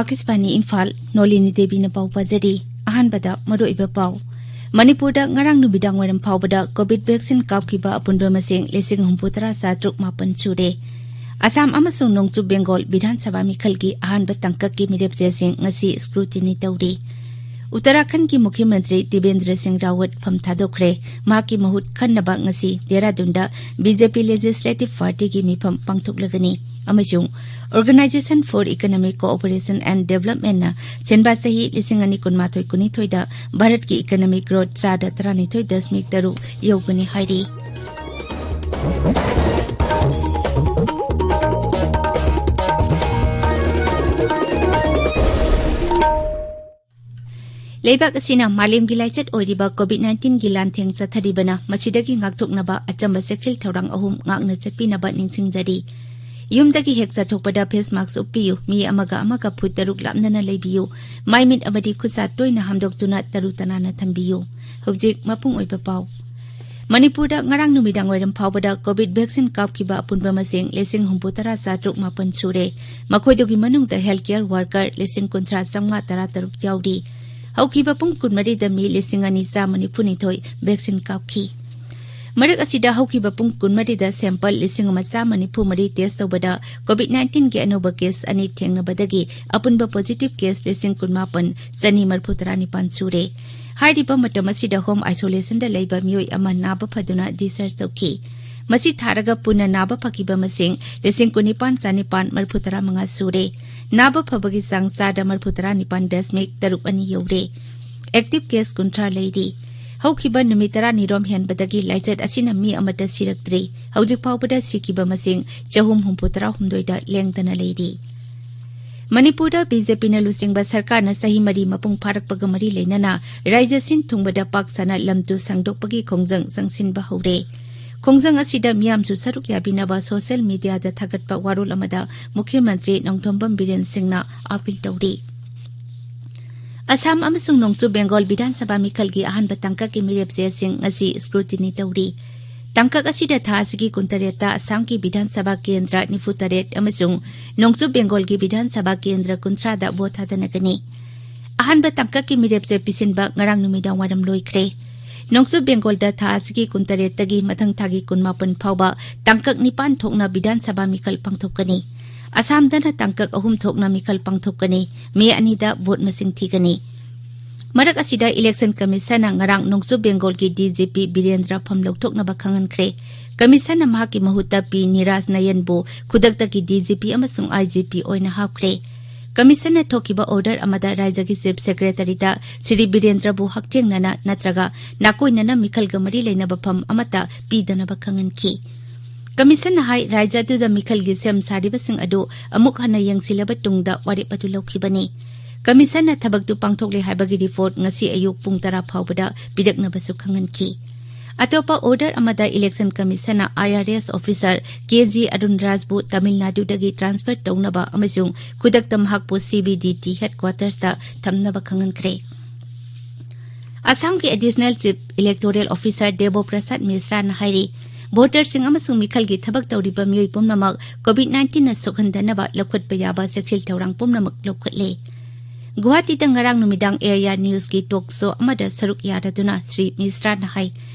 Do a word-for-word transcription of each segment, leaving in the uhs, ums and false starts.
ꯑꯥꯀꯥꯁꯕꯥꯅꯤ ꯏꯝꯐꯥꯜ, ꯅꯣꯂꯤꯅꯤ ꯗꯦꯕꯤꯅ ꯄꯥꯎ ꯄꯥꯖꯔꯤ꯫ ꯑꯍꯥꯟꯕꯗ ꯃꯔꯨꯑꯣꯏꯕ ꯄꯥꯎ꯫ ꯃꯅꯤꯄꯨꯔꯗ ꯉꯔꯥꯡ ꯅꯨꯃꯤꯗꯥꯡ ꯋꯥꯏꯔꯝ ꯐꯥꯎꯕꯗ ꯀꯣꯚꯤꯗ ꯚꯦꯛꯁꯤꯟ ꯀꯥꯞꯈꯤꯕ ꯑꯄꯨꯟꯕ ꯃꯁꯤꯡ ꯂꯤꯁꯤꯡ ꯍꯨꯝꯐꯨ ꯇꯔꯥ ꯆꯥꯇ꯭ꯔꯨꯛ ꯃꯥꯄꯟ ꯁꯨꯔꯦ꯫ ꯑꯁꯥꯝ ꯑꯃꯁꯨꯡ ꯅꯣꯡꯆꯨꯞ ꯕꯦꯡꯒꯣꯜ ꯕꯤꯙꯥꯟ ꯁꯚꯥ ꯃꯤꯈꯜꯒꯤ ꯑꯍꯥꯟꯕ ꯇꯥꯡꯀꯛꯀꯤ ꯃꯤꯔꯦꯞ ꯆꯦꯁꯤꯡ ꯉꯁꯤ ꯁ꯭ꯀ꯭ꯔꯨꯇꯤꯅꯤ ꯇꯧꯔꯤ꯫ ꯎꯠꯇꯔꯥꯈꯟꯗꯒꯤ ꯃꯨꯈ꯭ꯌ ꯃꯟꯇ꯭ꯔꯤ ꯇꯤꯕꯦꯟꯗ꯭ꯔ ꯁꯤꯡ ꯔꯥꯋꯠ ꯐꯝ ꯊꯥꯗꯣꯛꯈ꯭ꯔꯦ꯫ ꯃꯍꯥꯛꯀꯤ ꯃꯍꯨꯠ ꯈꯟꯅꯕ ꯉꯁꯤ ꯗꯦꯔꯥꯗꯨꯟꯗ ꯕꯤ ꯖꯦ ꯄꯤ ꯂꯦꯖꯤꯁꯂꯦꯇꯤꯚ ꯄꯥꯔꯇꯤꯒꯤ ꯃꯤꯐꯝ ꯄꯥꯡꯊꯣꯛꯂꯒꯅꯤ꯫ ꯑꯃꯁꯨꯡ Organisation for Economic Cooperation and Developmentꯅ ꯁꯦꯟꯕꯥ ꯆꯍꯤ ꯂꯤꯁꯤꯡ ꯑꯅꯤ ꯀꯨꯟꯃꯥꯊꯣꯏ ꯀꯨꯟꯅꯤꯊꯣꯏꯗ ꯚꯥꯔꯠꯀꯤ economic growth ꯆꯥꯗ ꯇꯔꯥꯅꯤꯊꯣꯏ ꯗꯁꯃꯤꯛ ꯇꯔꯨꯛ ꯌꯧꯒꯅꯤ ꯍꯥꯏꯔꯤ꯫ ꯂꯩꯕꯥꯛ ꯑꯁꯤꯅ ꯃꯥꯂꯦꯝꯒꯤ ꯂꯥꯏꯆꯠ ꯑꯣꯏꯔꯤꯕ ꯀꯣꯚꯤꯗ ꯅꯥꯏꯟꯇꯤꯟꯒꯤ ꯂꯥꯟꯊꯦꯡ ꯆꯠꯊꯔꯤꯕꯅ ꯃꯁꯤꯗꯒꯤ ꯉꯥꯛꯊꯣꯛꯅꯕ ꯑꯆꯝꯕ ꯆꯦꯛꯁꯤꯜ ꯊꯧꯔꯥꯡ ꯑꯍꯨꯝ ꯉꯥꯛꯅ ꯆꯠꯄꯤꯅꯕ ꯅꯤꯡꯁꯤꯡꯖꯔꯤ꯫ ꯌꯨꯝꯗꯒꯤ ꯍꯦꯛ ꯆꯠꯊꯣꯛꯄꯗ ꯐꯦꯁ ꯃꯥꯛꯁ ꯎꯞꯄꯤꯌꯨ, ꯃꯤ ꯑꯃꯒ ꯑꯃꯒ ꯐꯨꯠ ꯇꯔꯨꯛ ꯂꯥꯞꯅꯅ ꯂꯩꯕꯤꯌꯨ, ꯃꯥꯏ ꯃꯤꯠ ꯑꯃꯗꯤ ꯈꯨꯠꯁꯥ ꯇꯣꯏꯅ ꯍꯥꯝꯗꯣꯛꯇꯨꯅ ꯇꯔꯨ ꯇꯅꯥꯟꯅ ꯊꯝꯕꯤꯌꯨ꯫ ꯍꯧꯖꯤꯛ ꯃꯄꯨꯡ ꯑꯣꯏꯕ ꯄꯥꯎ꯫ ꯃꯅꯤꯄꯨꯔꯗ ꯉꯔꯥꯡ ꯅꯨꯃꯤꯗꯥꯡ ꯋꯥꯏꯔꯝ ꯐꯥꯎꯕꯗ ꯀꯣꯚꯤꯗ ꯚꯦꯛꯁꯤꯟ ꯀꯥꯞꯈꯤꯕ ꯑꯄꯨꯟꯕ ꯃꯁꯤꯡ ꯂꯤꯁꯤꯡ ꯍꯨꯝꯐꯨ ꯇꯔꯥ ꯆꯥꯇ꯭ꯔꯨꯛ ꯃꯥꯄꯟ ꯁꯨꯔꯦ꯫ ꯃꯈꯣꯏꯗꯨꯒꯤ ꯃꯅꯨꯡꯗ health care worker ꯂꯤꯁꯤꯡ ꯀꯨꯟꯊ꯭ꯔꯥ ꯆꯥꯝꯃꯉꯥ ꯇꯔꯥ ꯇꯔꯨꯛ ꯌꯥꯎꯔꯤ꯫ ꯍꯧꯈꯤꯕ ꯄꯨꯡ ꯀꯨꯟꯃꯔꯤꯗ ꯃꯤ ꯂꯤꯁꯤꯡ ꯑꯅꯤ ꯆꯥꯝꯃ ꯅꯤꯐꯨ ꯅꯤꯊꯣꯏ ꯚꯦꯛꯁꯤꯟ ꯀꯥꯞꯈꯤ꯫ ꯃꯔꯛ ꯑꯁꯤꯗ ꯍꯧꯈꯤꯕ ꯄꯨꯡ ꯀꯨꯟꯃꯔꯤꯗ sample ꯂꯤꯁꯤꯡ ꯑꯃ ꯆꯥꯝꯃ ꯅꯤꯐꯨ ꯃꯔꯤ test ꯇꯧꯕꯗ ꯀꯣꯚꯤꯗ ꯅꯥꯏꯟꯇꯤꯟꯒꯤ ꯑꯅꯧꯕ case ꯑꯅꯤ ꯊꯦꯡꯅꯕꯗꯒꯤ ꯑꯄꯨꯟꯕ positive case ꯂꯤꯁꯤꯡ ꯀꯨꯟꯃꯥꯄꯟ ꯆꯅꯤ ꯃꯔꯤꯐꯨ ꯇꯔꯥꯅꯤꯄꯥꯟ ꯁꯨꯔꯦ꯫ ꯍꯥꯏꯔꯤꯕ ꯃꯇꯝ ꯑꯁꯤꯗ home isolationꯗ ꯂꯩꯕ ꯃꯤꯑꯣꯏ ꯑꯃ ꯅꯥꯕ ꯐꯗꯨꯅ discharge ꯇꯧꯈꯤ꯫ ꯃꯁꯤ ꯊꯥꯔꯒ ꯄꯨꯟꯅ ꯅꯥꯕ ꯐꯈꯤꯕ ꯃꯁꯤꯡ ꯂꯤꯁꯤꯡ ꯀꯨꯟꯅꯤꯄꯥꯟ ꯆꯥꯅꯤꯄꯥꯟ ꯃꯔꯤꯐꯨ ꯇꯔꯥ ꯃꯉꯥ ꯁꯨꯔꯦ꯫ ꯅꯥꯕ ꯐꯕꯒꯤ ꯆꯥꯡ ꯆꯥꯗ ꯃꯔꯤꯐꯨ ꯇꯔꯥꯅꯤꯄꯥꯟ ꯗꯁꯃꯤꯛ ꯇꯔꯨꯛ ꯑꯅꯤ ꯌꯧꯔꯦ꯫ Active case ꯀꯨꯟꯊ꯭ꯔꯥ ꯂꯩꯔꯤ꯫ ꯍꯧꯈꯤꯕ ꯅꯨꯃꯤꯠ ꯇꯔꯥꯅꯤꯔꯣꯝ ꯍꯦꯟꯕꯗꯒꯤ ꯂꯥꯏꯆꯠ ꯑꯁꯤꯅ ꯃꯤ ꯑꯃꯠꯇ ꯁꯤꯔꯛꯇ꯭ꯔꯤ꯫ ꯍꯧꯖꯤꯛ ꯐꯥꯎꯕꯗ ꯁꯤꯈꯤꯕ ꯃꯁꯤꯡ ꯆꯍꯨꯝ ꯍꯨꯝꯐꯨ ꯇꯔꯥꯍꯨꯝꯗꯣꯏꯗ ꯂꯦꯡꯗꯅ ꯂꯩꯔꯤ꯫ ꯃꯅꯤꯄꯨꯔꯗ ꯕꯤ ꯖꯦ ꯄꯤꯅ ꯂꯨꯆꯤꯡꯕ ꯁꯔꯀꯥꯔꯅ ꯆꯍꯤ ꯃꯔꯤ ꯃꯄꯨꯡ ꯐꯥꯔꯛꯄꯒ ꯃꯔꯤ ꯂꯩꯅꯅ ꯔꯥꯏꯖ꯭ꯌ ꯁꯤꯟ ꯊꯨꯡꯕꯗ ꯄꯥꯛ ꯁꯟꯅ ꯂꯝ ꯇꯨ ꯁꯥꯡꯗꯣꯛꯄꯒꯤ ꯈꯣꯡꯖꯪ ꯆꯪꯁꯤꯟꯕ ꯍꯧꯔꯦ꯫ ꯈꯣꯡꯖꯪ ꯑꯁꯤꯗ ꯃꯤꯌꯥꯝꯁꯨ ꯁꯔꯨꯛ ꯌꯥꯕꯤꯅꯕ social mediaꯗ ꯊꯥꯒꯠꯄ ꯋꯥꯔꯣꯜ ꯑꯃꯗ ꯃꯨꯈ꯭ꯌ ꯃꯟꯇ꯭ꯔꯤ ꯅꯣꯡꯊꯣꯝꯕꯝ ꯕꯤꯔꯦꯟ ꯁꯤꯡꯅ appeal ꯇꯧꯔꯤ꯫ ꯑꯁꯥꯝ ꯑꯃꯁꯨꯡ ꯅꯣꯡꯆꯨꯞ ꯕꯦꯡꯒꯣꯜ ꯕꯤꯙꯥꯟ ꯁꯚꯥ ꯃꯤꯈꯜꯒꯤ ꯑꯍꯥꯟꯕ ꯇꯥꯡꯀꯛꯀꯤ ꯃꯤꯔꯦꯞ ꯆꯦꯁꯤꯡ ꯉꯁꯤ scrutiny ꯇꯧꯔꯤ꯫ ꯇꯥꯡꯀꯛ ꯑꯁꯤꯗ ꯊꯥ ꯑꯁꯤꯒꯤ ꯀꯨꯟꯇꯔꯦꯠꯇ ꯑꯁꯥꯝꯒꯤ ꯕꯤꯙꯥꯟ ꯁꯚꯥ ꯀꯦꯟꯗ꯭ꯔ ꯅꯤꯐꯨꯇꯔꯦꯠ ꯑꯃꯁꯨꯡ ꯅꯣꯡꯆꯨꯞ ꯕꯦꯡꯒꯣꯜꯒꯤ ꯕꯤꯙꯥꯟ ꯁꯚꯥ ꯀꯦꯟꯗ꯭ꯔ ꯀꯨꯟꯊ꯭ꯔꯥꯗ ꯚꯣꯠ ꯊꯥꯗꯅꯒꯅꯤ꯫ ꯑꯍꯥꯟꯕ ꯇꯥꯡꯀꯛꯀꯤ ꯃꯤꯔꯦꯞꯁꯦ ꯄꯤꯁꯤꯟꯕ ꯉꯔꯥꯡ ꯅꯨꯃꯤꯗꯥꯡ ꯋꯥꯏꯔꯝ ꯂꯣꯏꯈ꯭ꯔꯦ꯫ ꯅꯣꯡꯆꯨꯞ ꯕꯦꯡꯒꯣꯜꯗ ꯊꯥ ꯑꯁꯤꯒꯤ ꯀꯨꯟꯇꯔꯦꯠꯇꯒꯤ ꯃꯊꯪ ꯊꯥꯒꯤ ꯀꯨꯟꯃꯥꯄꯟ ꯐꯥꯎꯕ ꯇꯥꯡꯀꯛ ꯅꯤꯄꯥꯟ ꯊꯣꯛꯅ ꯕꯤꯙꯥꯟ ꯁꯚꯥ ꯃꯤꯈꯜ ꯄꯥꯡꯊꯣꯛꯀꯅꯤ꯫ ꯑꯁꯥꯝꯗꯅ ꯇꯥꯡꯀꯛ ꯑꯍꯨꯝ ꯊꯣꯛꯅ ꯃꯤꯈꯜ ꯄꯥꯡꯊꯣꯛꯀꯅꯤ꯫ ꯃꯦ ꯑꯅꯤꯗ ꯚꯣꯠ ꯃꯁꯤꯡ ꯊꯤꯒꯅꯤ꯫ ꯃꯔꯛ ꯑꯁꯤꯗ ꯏꯂꯦꯛꯁꯟ ꯀꯃꯤꯁꯟꯅ ꯉꯔꯥꯡ ꯅꯣꯡꯆꯨꯞ ꯕꯦꯡꯒꯣꯜꯒꯤ ꯗꯤ ꯖꯤ ꯄꯤ ꯕꯤꯔꯦꯟꯗ꯭ꯔ ꯐꯝ ꯂꯧꯊꯣꯛꯅꯕ ꯈꯪꯍꯟꯈ꯭ꯔꯦ꯫ ꯀꯃꯤꯁꯟꯅ ꯃꯍꯥꯛꯀꯤ ꯃꯍꯨꯠꯇ ꯄꯤ ꯅꯤꯔꯥꯖ ꯅꯌꯟꯕꯨ ꯈꯨꯗꯛꯇꯒꯤ ꯗꯤ ꯖꯤ ꯄꯤ ꯑꯃꯁꯨꯡ ꯑꯥꯏ ꯖꯤ ꯄꯤ ꯑꯣꯏꯅ ꯍꯥꯞꯈ꯭ꯔꯦ꯫ ꯀꯃꯤꯁꯟꯅ ꯊꯣꯛꯈꯤꯕ ꯑꯣꯔꯗꯔ ꯑꯃꯗ ꯔꯥꯖ꯭ꯌꯒꯤ ꯆꯤꯐ ꯁꯦꯀ꯭ꯔꯦꯇꯔꯤꯗ ꯁ꯭ꯔꯤ ꯕꯤꯔꯦꯟꯗ꯭ꯔꯕꯨ ꯍꯛꯊꯦꯡꯅꯅ ꯅꯠꯇ꯭ꯔꯒ ꯅꯥꯀꯣꯏꯅꯅ ꯃꯤꯈꯜꯒ ꯃꯔꯤ ꯂꯩꯅꯕ ꯐꯝ ꯑꯃꯠꯇ ꯄꯤꯗꯅꯕ ꯈꯪꯍꯟꯈꯤ꯫ ꯀꯃꯤꯁꯟꯅ ꯍꯥꯏ, ꯔꯥꯖ꯭ꯌ ꯑꯗꯨꯗ ꯃꯤꯈꯜꯒꯤ ꯁꯦꯝ ꯁꯥꯔꯤꯕꯁꯤꯡ ꯑꯗꯨ ꯑꯃꯨꯛ ꯍꯟꯅ ꯌꯦꯡꯁꯤꯜꯂꯕ ꯇꯨꯡꯗ ꯋꯥꯔꯦꯞ ꯑꯗꯨ ꯂꯧꯈꯤꯕꯅꯤ꯫ ꯀꯃꯤꯁꯟꯅ ꯊꯕꯛꯇꯨ ꯄꯥꯡꯊꯣꯛꯂꯦ ꯍꯥꯏꯕꯒꯤ ꯔꯤꯄꯣꯔꯠ ꯉꯁꯤ ꯑꯌꯨꯛ ꯄꯨꯡ ꯇꯔꯥ ꯐꯥꯎꯕꯗ ꯄꯤꯔꯛꯅꯕꯁꯨ ꯈꯪꯍꯟꯈꯤ꯫ ꯑꯇꯣꯞꯄ ꯑꯣꯔꯗꯔ ꯑꯃꯗ ꯏꯂꯦꯛꯁꯟ ꯀꯃꯤꯁꯟꯅ ꯑꯥꯏ ꯑꯥꯔ ꯑꯦꯁ ꯑꯣꯐꯤꯁꯥꯔ ꯀꯦ ꯖꯤ ꯑꯔꯨꯟ ꯔꯥꯖꯕꯨ ꯇꯥꯃꯤꯜ ꯅꯥꯗꯨꯗꯒꯤ ꯇ꯭ꯔꯥꯟꯁꯐꯔ ꯇꯧꯅꯕ ꯑꯃꯁꯨꯡ ꯈꯨꯗꯛꯇ ꯃꯍꯥꯛꯄꯨ ꯁꯤ ꯕꯤ ꯗꯤ ꯇꯤ ꯍꯦꯗꯀ꯭ꯋꯥꯇꯔꯁꯇ ꯊꯝꯅꯕ ꯈꯪꯍꯟꯈ꯭ꯔꯦ꯫ ꯑꯁꯥꯝꯒꯤ ꯑꯦꯗꯤꯁꯅꯦꯜ ꯆꯤꯐ ꯏꯂꯦꯛꯇꯣꯔꯦꯜ ꯑꯣꯐꯤꯁꯥꯔ ꯗꯦꯕꯣ ꯄ꯭ꯔꯁꯥꯗ ꯃꯤꯁ꯭ꯔꯥꯅ ꯍꯥꯏꯔꯤ, ꯚꯣꯇꯔꯁꯤꯡ ꯑꯃꯁꯨꯡ ꯃꯤꯈꯜꯒꯤ ꯊꯕꯛ ꯇꯧꯔꯤꯕ ꯃꯤꯑꯣꯏ ꯄꯨꯝꯅꯃꯛ ꯀꯣꯚꯤꯗ ꯅꯥꯏꯟꯇꯤꯟꯅ ꯁꯣꯛꯍꯟꯗꯅꯕ ꯂꯧꯈꯠꯄ ꯌꯥꯕ ꯆꯦꯛꯁꯤꯜ ꯊꯧꯔꯥꯡ ꯄꯨꯝꯅꯃꯛ ꯂꯧꯈꯠꯂꯦ꯫ ꯒꯨꯋꯥꯍꯥꯇꯤꯗ ꯉꯔꯥꯡ ꯅꯨꯃꯤꯗꯥꯡ ꯑꯦ ꯑꯥꯏ ꯑꯥꯔ ꯅ꯭ꯌꯨꯁꯀꯤ ꯇꯣꯛ ꯁꯣ ꯑꯃꯗ ꯁꯔꯨꯛ ꯌꯥꯔꯗꯨꯅ ꯁ꯭ꯔꯤ ꯃꯤꯁ꯭ꯔꯥꯅ ꯍꯥꯏ,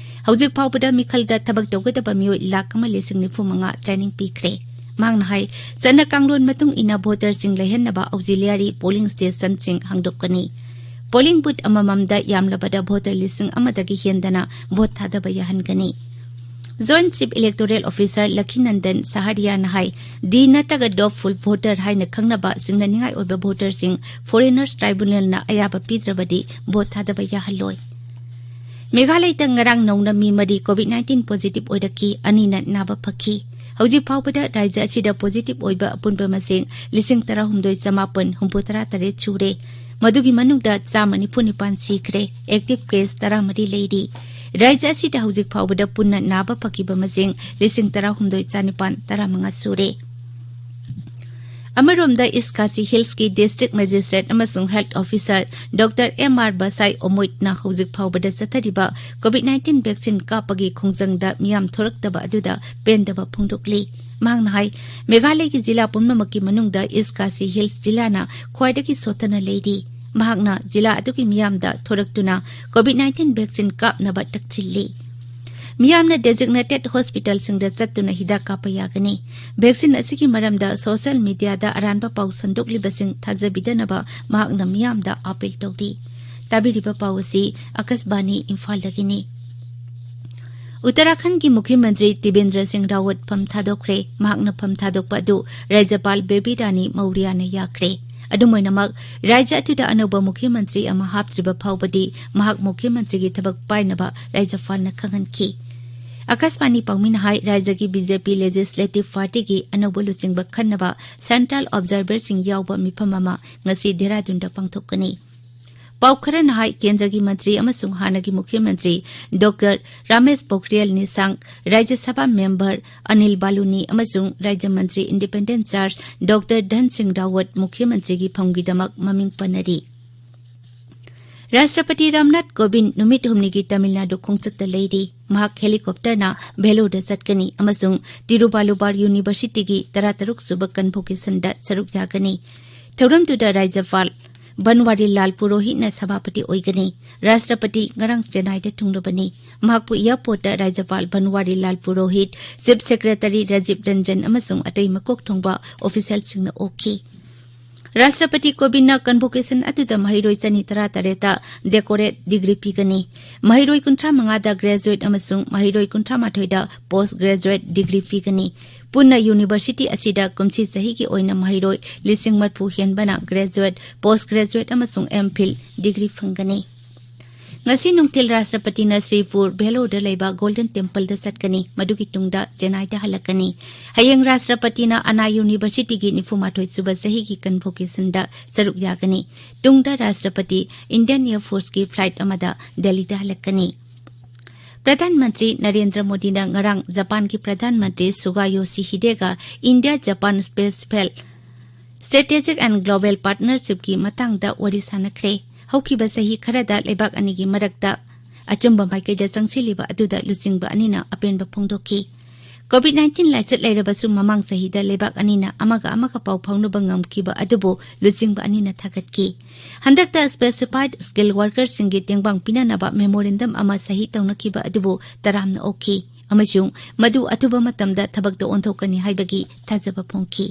ꯍꯧꯖꯤꯛ ꯐꯥꯎꯕꯗ ꯃꯤꯈꯜꯗ ꯊꯕꯛ ꯇꯧꯒꯗꯕ ꯃꯤꯑꯣꯏ ꯂꯥꯈ ꯑꯃ ꯂꯤꯁꯤꯡ ꯅꯤꯐꯨ ꯃꯉꯥ ꯇ꯭ꯔꯦꯅꯤꯡ ꯄꯤꯈ꯭ꯔꯦ꯫ ꯃꯍꯥꯛꯅ ꯍꯥꯏ, ꯆꯠꯅ ꯀꯥꯡꯂꯣꯟ ꯃꯇꯨꯡ ꯏꯟꯅ ꯚꯣꯇꯔꯁꯤꯡ ꯂꯩꯍꯟꯅꯕ ꯍꯧꯖꯤꯛ ꯂꯤꯌꯥꯔꯤ ꯄꯣꯂꯤꯡ ꯁ꯭ꯇꯦꯁꯟꯁꯤꯡ ꯍꯥꯡꯗꯣꯛꯀꯅꯤ꯫ ꯄꯣꯂꯤꯡ ꯕꯨꯊ ꯑꯃꯃꯝꯗ ꯌꯥꯝꯂꯕꯗ ꯚꯣꯇꯔ ꯂꯤꯁꯤꯡ ꯑꯃꯗꯒꯤ ꯍꯦꯟꯗꯅ ꯚꯣꯠ ꯊꯥꯗꯕ ꯌꯥꯍꯟꯒꯅꯤ꯫ ꯖꯣꯏꯟꯠ ꯆꯤꯐ ꯏꯂꯦꯛꯇꯣꯔꯦꯜ ꯑꯣꯐꯤꯁꯥꯔ ꯂꯈꯤꯅꯟꯗꯟ ꯁꯍꯥꯔꯤꯌꯥꯅ ꯍꯥꯏ, ꯗꯤ ꯅꯠꯇ꯭ꯔꯒ ꯗꯣꯕꯐꯨꯜ ꯚꯣꯇꯔ ꯍꯥꯏꯅ ꯈꯪꯅꯕ ꯁꯤꯡꯅꯅꯤꯡꯉꯥꯏ ꯑꯣꯏꯕ ꯚꯣꯇꯔꯁꯤꯡ ꯐꯣꯔꯦꯅꯔꯁ ꯇ꯭ꯔꯥꯏꯕꯨꯅꯦꯜꯅ ꯑꯌꯥꯕ ꯄꯤꯗ꯭ꯔꯕꯗꯤ ꯚꯣꯠ ꯊꯥꯗꯕ ꯌꯥꯍꯜꯂꯣꯏ꯫ ꯃꯦꯘꯥꯂꯌꯗ ꯉꯔꯥꯡ ꯅꯧꯅ ꯃꯤ ꯃꯔꯤ ꯀꯣꯚꯤꯗ ꯅꯥꯏꯟꯇꯤꯟ ꯄꯣꯖꯤꯇꯤꯚ ꯑꯣꯏꯔꯛꯈꯤ, ꯑꯅꯤꯅ ꯅꯥꯕ ꯐꯈꯤ꯫ ꯍꯧꯖꯤꯛ ꯐꯥꯎꯕꯗ ꯔꯥꯖ꯭ꯌ ꯑꯁꯤꯗ ꯄꯣꯖꯤꯇꯤꯚ ꯑꯣꯏꯕ ꯑꯄꯨꯟꯕ ꯃꯁꯤꯡ ꯂꯤꯁꯤꯡ ꯇꯔꯥꯍꯨꯝꯗꯣꯏ ꯆꯃꯥꯄꯟ ꯍꯨꯝꯐꯨꯇꯔꯥ ꯇꯔꯦꯠ ꯁꯨꯔꯦ꯫ ꯃꯗꯨꯒꯤ ꯃꯅꯨꯡꯗ ꯆꯥꯝꯃ ꯅꯤꯐꯨ ꯅꯤꯄꯥꯟ ꯁꯤꯈ꯭ꯔꯦ꯫ ꯑꯦꯛꯇꯤꯚ ꯀꯦꯁ ꯇꯔꯥꯃꯔꯤ ꯂꯩꯔꯤ꯫ ꯔꯥꯖ꯭ꯌ ꯑꯁꯤꯗ ꯍꯧꯖꯤꯛ ꯐꯥꯎꯕꯗ ꯄꯨꯟꯅ ꯅꯥꯕ ꯐꯈꯤꯕ ꯃꯁꯤꯡ ꯂꯤꯁꯤꯡ ꯇꯔꯥꯍꯨꯝꯗꯣꯏ ꯆꯥꯅꯤꯄꯥꯟ ꯇꯔꯥꯃꯉꯥ ꯁꯨꯔꯦ꯫ ꯑꯃꯔꯣꯝꯗ, ꯏꯁ ꯈꯥꯁꯤ ꯍꯤꯜꯁꯀꯤ ꯗꯤꯁꯇ꯭ꯔꯤꯛ ꯃꯦꯖꯤꯁꯇ꯭ꯔꯦꯠ ꯑꯃꯁꯨꯡ health officer doctor M R ꯕꯁꯥꯏ ꯑꯣꯃꯣꯏꯠꯅ ꯍꯧꯖꯤꯛ ꯐꯥꯎꯕꯗ ꯆꯠꯊꯔꯤꯕ ꯀꯣꯚꯤꯗ ꯅꯥꯏꯟꯇꯤꯟ ꯚꯦꯛꯁꯤꯟ ꯀꯥꯞꯄꯒꯤ ꯈꯣꯡꯖꯪꯗ ꯃꯤꯌꯥꯝ ꯊꯣꯔꯛꯇꯕ ꯑꯗꯨꯗ ꯄꯦꯟꯗꯕ ꯐꯣꯡꯗꯣꯛꯂꯤ꯫ ꯃꯍꯥꯛꯅ ꯍꯥꯏ, ꯃꯦꯘꯥꯂꯌꯒꯤ ꯖꯤꯂꯥ ꯄꯨꯝꯅꯃꯛꯀꯤ ꯃꯅꯨꯡꯗ ꯏꯁ ꯈꯥꯁꯤ ꯍꯤꯜꯁ ꯖꯤꯂꯥꯅ ꯈ꯭ꯋꯥꯏꯗꯒꯤ ꯁꯣꯠꯊꯅ ꯂꯩꯔꯤ꯫ ꯃꯍꯥꯛꯅ ꯖꯤꯂꯥ ꯑꯗꯨꯒꯤ ꯃꯤꯌꯥꯝꯗ ꯊꯣꯔꯛꯇꯨꯅ ꯀꯣꯚꯤꯗ ꯅꯥꯏꯟꯇꯤꯟ ꯚꯦꯛꯁꯤꯟ ꯀꯥꯞꯅꯕ ꯇꯛꯁꯤꯜꯂꯤ꯫ ꯃꯤꯌꯥꯝꯅ ꯗꯦꯖꯤꯒꯅꯦꯇꯦꯗ ꯍꯣꯁꯄꯤꯇꯥꯜꯁꯤꯡꯗ ꯆꯠꯇꯨꯅ ꯍꯤꯗꯥꯛ ꯀꯥꯞꯄ ꯌꯥꯒꯅꯤ꯫ ꯚꯦꯛꯁꯤꯟ ꯑꯁꯤꯒꯤ ꯃꯔꯝꯗ ꯁꯣꯁꯤꯌꯦꯜ ꯃꯤꯗꯤꯌꯥꯗ ꯑꯔꯥꯟꯕ ꯄꯥꯎ ꯁꯟꯗꯣꯛꯂꯤꯕꯁꯤꯡ ꯊꯥꯖꯕꯤꯗꯅꯕ ꯃꯍꯥꯛꯅ ꯃꯤꯌꯥꯝꯗ ꯑꯥꯄꯤꯜ ꯇꯧꯔꯤ꯫ ꯇꯥꯕꯤꯔꯤꯕ ꯄꯥꯎ ꯑꯁꯤ ꯑꯀꯥꯁꯕꯥꯅꯤ ꯏꯝꯐꯥꯜꯗꯒꯤꯅꯤ꯫ ꯎꯠꯇꯔꯥꯈꯟꯗꯒꯤ ꯃꯨꯈ꯭ꯌ ꯃꯟꯇ꯭ꯔꯤ ꯇꯤꯕꯦꯟꯗ꯭ꯔ ꯁꯤꯡ ꯔꯥꯋꯠ ꯐꯝ ꯊꯥꯗꯣꯛꯈ꯭ꯔꯦ꯫ ꯃꯍꯥꯛꯅ ꯐꯝ ꯊꯥꯗꯣꯛꯄ ꯑꯗꯨ ꯔꯥꯖ꯭ꯌꯄꯥꯜ ꯕꯦꯕꯤ ꯔꯥꯅꯤ ꯃꯧꯔꯤꯌꯥꯅ ꯌꯥꯈ꯭ꯔꯦ꯫ ꯑꯗꯨꯝ ꯑꯣꯏꯅꯃꯛ, ꯔꯥꯖ꯭ꯌ ꯑꯗꯨꯗ ꯑꯅꯧꯕ ꯃꯨꯈ꯭ꯌ ꯃꯟꯇ꯭ꯔꯤ ꯑꯃ ꯍꯥꯞꯇ꯭ꯔꯤꯕ ꯐꯥꯎꯕꯗꯤ ꯃꯍꯥꯛ ꯃꯨꯈ꯭ꯌ ꯃꯟꯇ꯭ꯔꯤꯒꯤ ꯊꯕꯛ ꯄꯥꯏꯅꯕ ꯔꯥꯖ꯭ꯌꯄꯥꯜꯅ ꯈꯪꯍꯟꯈꯤ꯫ ꯑꯀꯥꯁꯕꯥꯅꯤ ꯄꯥꯎꯃꯤꯅ ꯍꯥꯏ, ꯔꯥꯖ꯭ꯌꯒꯤ ꯕꯤ ꯖꯦ ꯄꯤ ꯂꯦꯖꯤꯁꯂꯦꯇꯤꯚ ꯄꯥꯔꯇꯤꯒꯤ ꯑꯅꯧꯕ ꯂꯨꯆꯤꯡꯕ ꯈꯟꯅꯕ ꯁꯦꯟꯇ꯭ꯔꯦꯜ ꯑꯣꯕꯖꯥꯔꯚꯔꯁꯤꯡ ꯌꯥꯎꯕ ꯃꯤꯐꯝ ꯑꯃ ꯉꯁꯤ ꯗꯦꯍꯔꯥꯗꯨꯟꯗ ꯄꯥꯡꯊꯣꯛꯀꯅꯤ꯫ ꯄꯥꯎ ꯈꯔꯅ ꯍꯥꯏ, ꯀꯦꯟꯗ꯭ꯔꯒꯤ ꯃꯟꯇ꯭ꯔꯤ ꯑꯃꯁꯨꯡ ꯍꯥꯟꯅꯒꯤ ꯃꯨꯈ꯭ꯌ ꯃꯟꯇ꯭ꯔꯤ ꯗꯣꯛꯇꯔ ꯔꯥꯃꯦꯁ ꯄꯣꯈ꯭ꯔꯤꯌꯦꯜ ꯅꯤꯁꯥꯡ, ꯔꯥꯖ꯭ꯌ ꯁꯚꯥ ꯃꯦꯝꯕꯔ ꯑꯅꯤꯜ ꯕꯥꯂꯨꯅꯤ ꯑꯃꯁꯨꯡ ꯔꯥꯖ꯭ꯌ ꯃꯟꯇ꯭ꯔꯤ ꯏꯟꯗꯤꯄꯦꯟꯗꯦꯟꯠ ꯆꯥꯔꯖ ꯗꯣꯛꯇꯔ ꯙꯟ ꯁꯤꯡ ꯔꯥꯋꯠ ꯃꯨꯈ꯭ꯌ ꯃꯟꯇ꯭ꯔꯤꯒꯤ ꯐꯝꯒꯤꯗꯃꯛ ꯃꯃꯤꯡ ꯄꯟꯅꯔꯤ꯫ ꯔꯥꯁꯇ꯭ꯔꯄꯇꯤ ꯔꯥꯝꯅꯥꯊ ꯀꯣꯕꯤꯟꯗ ꯅꯨꯃꯤꯠ ꯍꯨꯝꯅꯤꯒꯤ ꯇꯥꯃꯤꯜ ꯅꯥꯗꯨ ꯈꯣꯡꯆꯠꯇ ꯂꯩꯔꯤ꯫ ꯃꯍꯥꯛ ꯍꯦꯂꯤꯀꯣꯞꯇꯔꯅ ꯚꯦꯂꯣꯔꯗ ꯆꯠꯀꯅꯤ ꯑꯃꯁꯨꯡ ꯇꯤꯔꯨꯚꯥꯂꯨꯚꯥꯔ ꯌꯨꯅꯤꯚꯔꯁꯤꯇꯤꯒꯤ ꯇꯔꯥꯇꯔꯨꯛ ꯁꯨꯕ ꯀꯟꯚꯣꯀꯦꯁꯟꯗ ꯁꯔꯨꯛ ꯌꯥꯒꯅꯤ꯫ ꯊꯧꯔꯝꯗꯨꯗ ꯔꯥꯖ꯭ꯌꯄꯥꯜ ꯕꯟꯋꯥꯔꯤꯂꯥꯜ ꯄꯨꯔꯣꯍꯤꯠꯅ ꯁꯚꯥꯄꯇꯤ ꯑꯣꯏꯒꯅꯤ꯫ ꯔꯥꯁꯇ꯭ꯔꯄꯇꯤ ꯉꯔꯥꯡ ꯆꯦꯟꯅꯥꯏꯗ ꯊꯨꯡꯂꯕꯅꯤ꯫ ꯃꯍꯥꯛꯄꯨ ꯑꯦꯌꯔꯄꯣꯔꯠꯇ ꯔꯥꯖ꯭ꯌꯄꯥꯜ ꯕꯟꯋꯥꯔꯤꯂꯥꯜ ꯄꯨꯔꯣꯍꯤꯠ, ꯆꯤꯐ ꯁꯦꯀ꯭ꯔꯦꯇꯔꯤ ꯔꯥꯖꯤꯕ ꯔꯟꯖꯟ ꯑꯃꯁꯨꯡ ꯑꯇꯩ ꯃꯀꯣꯛ ꯊꯣꯡꯕ ꯑꯣꯐꯤꯁꯤꯌꯦꯜꯁꯤꯡꯅ ꯑꯣꯛꯈꯤ꯫ ꯔꯥꯁꯇ꯭ꯔꯄꯇꯤ ꯀꯣꯕꯤꯟꯗꯅ ꯀꯟꯚꯣꯀꯦꯁꯟ ꯑꯗꯨꯗ ꯃꯍꯩꯔꯣꯏ ꯆꯅꯤ ꯇꯔꯥꯇꯔꯦꯠꯇ ꯗꯦꯀꯣꯔꯦꯠ ꯗꯤꯒ꯭ꯔꯤ ꯄꯤꯒꯅꯤ꯫ ꯃꯍꯩꯔꯣꯏ ꯀꯨꯟꯊ꯭ꯔꯥ ꯃꯉꯥꯗ ꯒ꯭ꯔꯦꯖꯨꯑꯦꯠ ꯑꯃꯁꯨꯡ ꯃꯍꯩꯔꯣꯏ ꯀꯨꯟꯊ꯭ꯔꯥ ꯃꯥꯊꯣꯏꯗ ꯄꯣꯁ ꯒ꯭ꯔꯦꯖꯨꯑꯦꯠ ꯗꯤꯒ꯭ꯔꯤ ꯄꯤꯒꯅꯤ꯫ ꯄꯨꯟꯅ ꯌꯨꯅꯤꯚꯔꯁꯤꯇꯤ ꯑꯁꯤꯗ ꯀꯨꯝꯁꯤ ꯆꯍꯤꯒꯤ ꯑꯣꯏꯅ ꯃꯍꯩꯔꯣꯏ ꯂꯤꯁꯤꯡ ꯃꯔꯤꯐꯨ ꯍꯦꯟꯕꯅ ꯒ꯭ꯔꯦꯖꯨꯑꯦꯠ, ꯄꯣꯁ ꯒ꯭ꯔꯦꯖꯨꯑꯦꯠ ꯑꯃꯁꯨꯡ ꯑꯦꯝ ꯐꯤꯜ ꯗꯤꯒ꯭ꯔꯤ ꯐꯪꯒꯅꯤ꯫ ꯉꯁꯤ ꯅꯨꯡꯊꯤꯜ ꯔꯥꯁꯇ꯭ꯔꯄꯇꯤꯅ ꯁ꯭ꯔꯤꯄꯨꯔ ꯚꯦꯂꯣꯔꯗ ꯂꯩꯕ ꯒꯣꯜꯗꯟ ꯇꯦꯝꯄꯜꯗ ꯆꯠꯀꯅꯤ꯫ ꯃꯗꯨꯒꯤ ꯇꯨꯡꯗ ꯆꯦꯟꯅꯥꯏꯗ ꯍꯜꯂꯛꯀꯅꯤ꯫ ꯍꯌꯦꯡ ꯔꯥꯁꯇ꯭ꯔꯄꯇꯤꯅ ꯑꯅꯥ ꯌꯨꯅꯤꯚꯔꯁꯤꯇꯤꯒꯤ ꯅꯤꯐꯨ ꯃꯥꯊꯣꯏ ꯁꯨꯕ ꯆꯍꯤꯒꯤ ꯀꯟꯚꯣꯀꯦꯁꯟꯗ ꯁꯔꯨꯛ ꯌꯥꯒꯅꯤ꯫ ꯇꯨꯡꯗ ꯔꯥꯁꯇ꯭ꯔꯄꯇꯤ ꯏꯟꯗꯤꯌꯟ ꯑꯦꯌꯔ ꯐꯣꯔꯁꯀꯤ ꯐ꯭ꯂꯥꯏꯠ ꯑꯃꯗ ꯗꯦꯜꯂꯤꯗ ꯍꯜꯂꯛꯀꯅꯤ꯫ ꯄ꯭ꯔꯙꯥꯟ ꯃꯟꯇ꯭ꯔꯤ ꯅꯔꯦꯟꯗ꯭ꯔ ꯃꯣꯗꯤꯅ ꯉꯔꯥꯡ ꯖꯄꯥꯟꯒꯤ ꯄ꯭ꯔꯙꯥꯟ ꯃꯟꯇ꯭ꯔꯤ ꯁꯨꯒꯥ ꯌꯣꯁꯤꯍꯤꯗꯦꯒ India Japan special Strategic and Global Partnershipꯀꯤ ꯃꯇꯥꯡꯗ ꯋꯥꯔꯤ ꯁꯥꯟꯅꯈ꯭ꯔꯦ꯫ ꯍꯧꯈꯤꯕ ꯆꯍꯤ ꯈꯔꯗ ꯂꯩꯕꯥꯛ ꯑꯅꯤꯒꯤ ꯃꯔꯛꯇ ꯑꯆꯨꯝꯕ ꯃꯥꯏꯀꯩꯗ ꯆꯪꯁꯤꯜꯂꯤꯕ ꯑꯗꯨꯗ ꯂꯨꯆꯤꯡꯕ ꯑꯅꯤꯅ ꯑꯄꯦꯟꯕ ꯐꯣꯡꯗꯣꯛꯈꯤ꯫ COVID nineteen ꯂꯥꯏꯆꯠ ꯂꯩꯔꯕꯁꯨ ꯃꯃꯥꯡ ꯆꯍꯤꯗ ꯂꯩꯕꯥꯛ ꯑꯅꯤꯅ ꯑꯃꯒ ꯑꯃꯒ ꯄꯥꯎ ꯐꯥꯎꯅꯕ ꯉꯝꯈꯤꯕ ꯑꯗꯨꯕꯨ ꯂꯨꯆꯤꯡꯕ ꯑꯅꯤꯅ ꯊꯥꯒꯠꯈꯤ꯫ ꯍꯟꯗꯛꯇ specified skill workerꯁꯤꯡꯒꯤ ꯇꯦꯡꯕꯥꯡ ꯄꯤꯅꯅꯕ memorandum ꯑꯃ ꯁꯍꯤ ꯇꯧꯅꯈꯤꯕ ꯑꯗꯨꯕꯨ ꯇꯔꯥꯝꯅ ꯑꯣꯛꯈꯤ ꯑꯃꯁꯨꯡ ꯃꯗꯨ ꯑꯊꯨꯕ ꯃꯇꯝꯗ ꯊꯕꯛꯇ ꯑꯣꯟꯊꯣꯛꯀꯅꯤ ꯍꯥꯏꯕꯒꯤ ꯊꯥꯖꯕ ꯐꯣꯡꯈꯤ꯫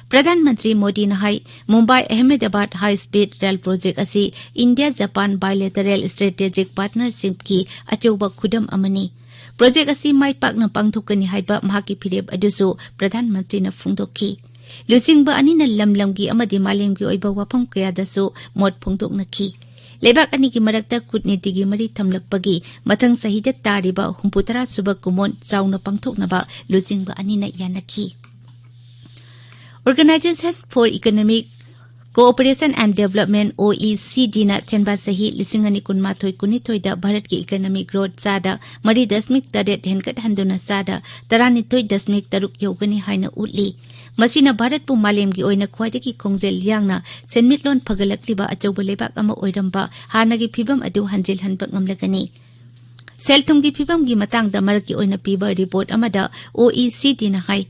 ꯄ꯭ꯔꯙꯥꯟ ꯃꯟꯇ꯭ꯔꯤ ꯃꯣꯗꯤꯅ ꯍꯥꯏ, ꯃꯨꯝꯕꯥꯏ ꯑꯍꯃꯦꯗꯥꯕꯥꯗ ꯍꯥꯏ ꯁ꯭ꯄꯤꯗ ꯔꯦꯜ ꯄ꯭ꯔꯣꯖꯦꯛ ꯑꯁꯤ ꯏꯟꯗꯤꯌꯥ ꯖꯄꯥꯟ bilateral strategic partnershipꯀꯤ ꯑꯆꯧꯕ ꯈꯨꯗꯝ ꯑꯃꯅꯤ꯫ ꯄ꯭ꯔꯣꯖꯦꯛ ꯑꯁꯤ ꯃꯥꯏ ꯄꯥꯛꯅ ꯄꯥꯡꯊꯣꯛꯀꯅꯤ ꯍꯥꯏꯕ ꯃꯍꯥꯛꯀꯤ ꯐꯤꯔꯦꯞ ꯑꯗꯨꯁꯨ ꯄ꯭ꯔꯙꯥꯟ ꯃꯟꯇ꯭ꯔꯤꯅ ꯐꯣꯡꯗꯣꯛꯈꯤ꯫ ꯂꯨꯆꯤꯡꯕ ꯑꯅꯤꯅ ꯂꯝ ꯂꯝꯒꯤ ꯑꯃꯗꯤ ꯃꯥꯂꯦꯝꯒꯤ ꯑꯣꯏꯕ ꯋꯥꯐꯝ ꯀꯌꯥꯗꯁꯨ ꯃꯣꯠ ꯐꯣꯡꯗꯣꯛꯅꯈꯤ꯫ ꯂꯩꯕꯥꯛ ꯑꯅꯤꯒꯤ ꯃꯔꯛꯇ ꯀꯨꯠꯅꯤꯇꯤꯒꯤ ꯃꯔꯤ ꯊꯝꯂꯛꯄꯒꯤ ꯃꯊꯪ ꯆꯍꯤꯗ ꯇꯥꯔꯤꯕ ꯍꯨꯝꯐꯨꯇꯔꯥ ꯁꯨꯕ ꯀꯨꯝꯑꯣꯟ ꯆꯥꯎꯅ ꯄꯥꯡꯊꯣꯛꯅꯕ ꯂꯨꯆꯤꯡꯕ ꯑꯅꯤꯅ ꯌꯥꯅꯈꯤ꯫ Organization for Economic Cooperation and Development, OECDꯅ ꯁꯦꯟꯕꯥ ꯆꯍꯤ ꯂꯤꯁꯤꯡ ꯑꯅꯤ ꯀꯨꯟꯃꯥꯊꯣꯏ ꯀꯨꯟꯅꯤꯊꯣꯏꯗ ꯚꯥꯔꯠꯀꯤ economic growth ꯆꯥꯗ ꯃꯔꯤ ꯗꯁꯃꯤꯛ ꯇꯔꯦꯠ ꯍꯦꯟꯒꯠꯍꯟꯗꯨꯅ ꯆꯥꯗ ꯇꯔꯥꯅꯤꯊꯣꯏ ꯗꯁꯃꯤꯛ ꯇꯔꯨꯛ ꯌꯧꯒꯅꯤ ꯍꯥꯏꯅ ꯎꯠꯂꯤ꯫ ꯃꯁꯤꯅ ꯚꯥꯔꯠꯄꯨ ꯃꯥꯂꯦꯝꯒꯤ ꯑꯣꯏꯅ ꯈ꯭ꯋꯥꯏꯗꯒꯤ ꯈꯣꯡꯖꯦꯜ ꯌꯥꯡꯅ ꯁꯦꯟꯃꯤꯠꯂꯣꯟ ꯐꯒꯠꯂꯛꯂꯤꯕ ꯑꯆꯧꯕ ꯂꯩꯕꯥꯛ ꯑꯃ ꯑꯣꯏꯔꯝꯕ ꯍꯥꯟꯅꯒꯤ ꯐꯤꯚꯝ ꯑꯗꯨ ꯍꯟꯖꯤꯜꯍꯟꯕ ꯉꯝꯂꯒꯅꯤ꯫ ꯁꯦꯜ ꯊꯨꯝꯒꯤ ꯐꯤꯚꯝꯒꯤ ꯃꯇꯥꯡꯗ ꯃꯔꯛꯀꯤ ꯑꯣꯏꯅ ꯄꯤꯕ report ꯑꯃꯗ OECDꯅ ꯍꯥꯏ,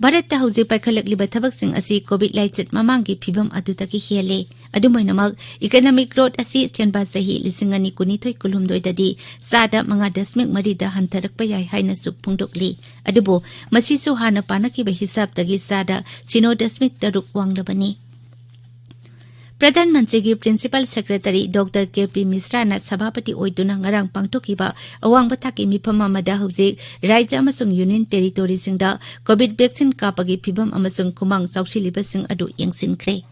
ꯚꯥꯔꯠꯇ ꯍꯧꯖꯤꯛ ꯄꯥꯏꯈꯠꯂꯛꯂꯤꯕ ꯊꯕꯛꯁꯤꯡ ꯑꯁꯤ COVID ꯂꯥꯏꯆꯠ ꯃꯃꯥꯡꯒꯤ ꯐꯤꯚꯝ ꯑꯗꯨꯗꯒꯤ ꯍꯦꯜꯂꯦ꯫ ꯑꯗꯨꯝ ꯑꯣꯏꯅꯃꯛ, economic growth ꯑꯁꯤ ꯁꯦꯟꯕꯥ ꯆꯍꯤ ꯂꯤꯁꯤꯡ ꯑꯅꯤ ꯀꯨꯟꯅꯤꯊꯣꯏ ꯀꯨꯟꯍꯨꯝꯗꯣꯏꯗꯗꯤ ꯆꯥꯗ ꯃꯉꯥ ꯗꯁꯃꯤꯛ ꯃꯔꯤꯗ ꯍꯟꯊꯔꯛꯄ ꯌꯥꯏ ꯍꯥꯏꯅꯁꯨ ꯐꯣꯡꯗꯣꯛꯂꯤ꯫ ꯑꯗꯨꯕꯨ ꯃꯁꯤꯁꯨ ꯍꯥꯟꯅ ꯄꯥꯅꯈꯤꯕ ꯍꯤꯁꯥꯕꯇꯒꯤ ꯆꯥꯗ ꯁꯤꯅꯣ ꯗꯁꯃꯤꯛ ꯇꯔꯨꯛ ꯋꯥꯡꯂꯕꯅꯤ꯫ ꯄ꯭ꯔꯙꯥꯟ ꯃꯟꯇ꯭ꯔꯤꯒꯤ Principal Secretary Doctor K P ꯃꯤꯁ꯭ꯔꯥꯅ ꯁꯚꯥꯄꯇꯤ ꯑꯣꯏꯗꯨꯅ ꯉꯔꯥꯡ ꯄꯥꯡꯊꯣꯛꯈꯤꯕ ꯑꯋꯥꯡꯕ ꯊꯥꯛꯀꯤ ꯃꯤꯐꯝ ꯑꯃꯗ ꯍꯧꯖꯤꯛ ꯔꯥꯖ꯭ꯌ ꯑꯃꯁꯨꯡ Union Territoryꯁꯤꯡꯗ COVID vaccine ꯀꯥꯞꯄꯒꯤ ꯐꯤꯚꯝ ꯑꯃꯁꯨꯡ ꯈꯨꯃꯥꯡ ꯆꯥꯎꯁꯤꯜꯂꯤꯕꯁꯤꯡ ꯑꯗꯨ ꯌꯦꯡꯁꯤꯟꯈ꯭ꯔꯦ꯫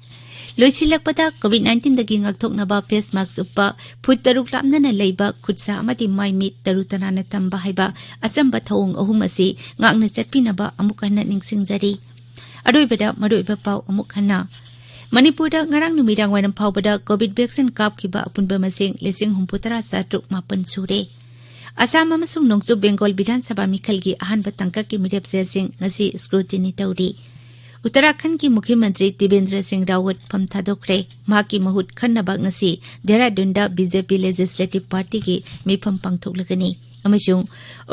ꯂꯣꯏꯁꯤꯜꯂꯛꯄꯗ, COVID nineteenꯗꯒꯤ ꯉꯥꯛꯊꯣꯛꯅꯕ face mask ꯎꯞꯄ, ꯐꯨꯠ ꯇꯔꯨꯛ ꯂꯥꯞꯅꯅ ꯂꯩꯕ, ꯈꯨꯠꯁꯥ ꯑꯃꯗꯤ ꯃꯥꯏ ꯃꯤꯠ ꯇꯔꯨ ꯇꯅꯥꯟꯅ ꯊꯝꯕ ꯍꯥꯏꯕ ꯑꯆꯝꯕ ꯊꯧꯑꯣꯡ ꯑꯍꯨꯝ ꯑꯁꯤ ꯉꯥꯛꯅ ꯆꯠꯄꯤꯅꯕ ꯑꯃꯨꯛ ꯍꯟꯅ ꯅꯤꯡꯁꯤꯡꯖꯔꯤ꯫ ꯑꯔꯣꯏꯕꯗ ꯃꯔꯨꯑꯣꯏꯕ ꯄꯥꯎ ꯑꯃꯨꯛ ꯍꯟꯅ꯫ ꯃꯅꯤꯄꯨꯔꯗ ꯉꯔꯥꯡ ꯅꯨꯃꯤꯗꯥꯡ ꯋꯥꯏꯔꯝ ꯐꯥꯎꯕꯗ COVID vaccine ꯀꯥꯞꯈꯤꯕ ꯑꯄꯨꯟꯕ ꯃꯁꯤꯡ ꯂꯤꯁꯤꯡ ꯍꯨꯝꯐꯨꯇꯔꯥ ꯆꯥꯇ꯭ꯔꯨꯛ ꯃꯥꯄꯟ ꯁꯨꯔꯦ꯫ ꯑꯁꯥꯝ ꯑꯃꯁꯨꯡ ꯅꯣꯡꯆꯨꯞ ꯕꯦꯡꯒꯣꯜ ꯕꯤꯙꯥꯟ ꯁꯚꯥ ꯃꯤꯈꯜꯒꯤ ꯑꯍꯥꯟꯕ ꯇꯥꯡꯀꯛꯀꯤ ꯃꯤꯔꯦꯞꯆꯦꯁꯤꯡ ꯉꯁꯤ scrutiny ꯇꯧꯔꯤ꯫ ꯎꯠꯇꯔꯥꯈꯟꯗꯒꯤ ꯃꯨꯈ꯭ꯌ ꯃꯟꯇ꯭ꯔꯤ ꯇꯤꯕꯦꯟꯗ꯭ꯔ ꯁꯤꯡ ꯔꯥꯋꯠ ꯐꯝ ꯊꯥꯗꯣꯛꯈ꯭ꯔꯦ꯫ ꯃꯍꯥꯛꯀꯤ ꯃꯍꯨꯠ ꯈꯟꯅꯕ ꯉꯁꯤ ꯗꯦꯍꯔꯥꯗꯨꯟꯗ ꯕꯤ ꯖꯦ ꯄꯤ ꯂꯦꯖꯤꯁꯂꯦꯇꯤꯚ ꯄꯥꯔꯇꯤꯒꯤ ꯃꯤꯐꯝ ꯄꯥꯡꯊꯣꯛꯂꯒꯅꯤ꯫ ꯑꯃꯁꯨꯡ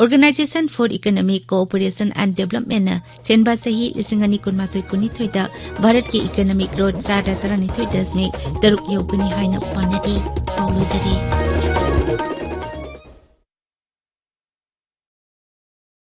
Organisation for Economic Cooperation and Developmentꯅ ꯁꯦꯟꯕ ꯆꯍꯤ ꯂꯤꯁꯤꯡ ꯑꯅꯤ ꯀꯨꯟꯃꯥꯊꯣꯏ ꯀꯨꯟꯅꯤꯊꯣꯏꯗ ꯚꯥꯔꯠꯀꯤ economic growth ꯆꯥꯗ ꯇꯔꯥꯅꯤꯊꯣꯏ ꯗꯁꯃꯤꯛ ꯇꯔꯨꯛ ꯌꯧꯒꯅꯤ ꯍꯥꯏꯅ ꯄꯥꯅꯔꯤ꯫ ꯄꯥꯎ ꯂꯣꯏꯖꯔꯦ꯫